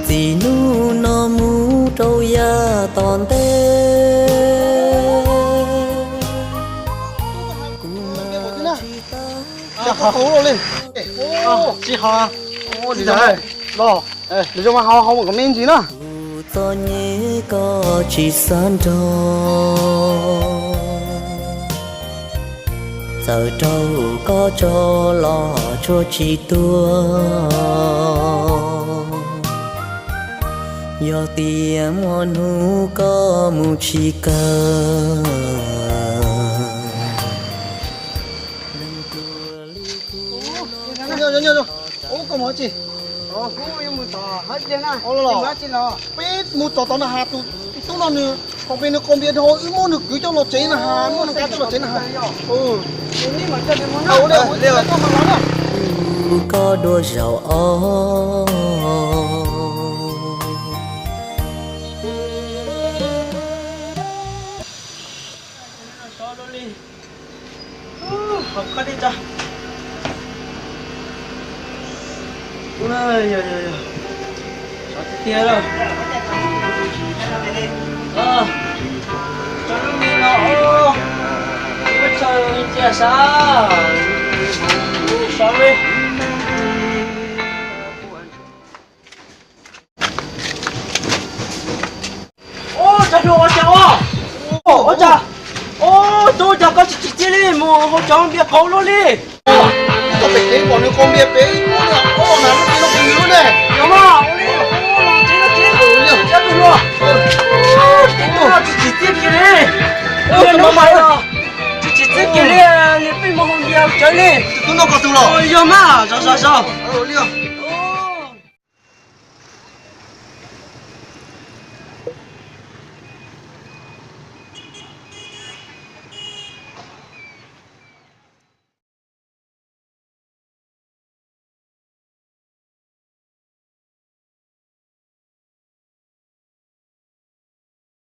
Txij hnub no mus rau yav tom ntej, kuv mam tsis tau. Tsis hov, los, nws zoo mas hov hov kom me ntsis na. Kuv txom nyem koj tsis xav nrog, txawm raug koj tso los tsuas tsis tuag. Yog tias muaj hnub koj mus tsis kawg, koj mus tsis. Peb mus tom tod na has tus tub no nws, qhov peb nws qau npias dhau, wb muab nws kwv coj los tsev na has, muab nws kav coj los tsev na has. Koj dua zaum os. Ua cas, ua cas, ua cas koj tsis tsim txiaj li mus hau cov npias qau luaj li? Tau pem kev pom nws qau npias pem ib muab nws ob nas lub pem no pem nws lub ne. Yog mas, tsis tsim txiaj kiag li. Tsis tsim txiaj kiag li, nws pheej mus hau npias cawv li. Tus tub no koj tus los? Yog mas, zov zov zov.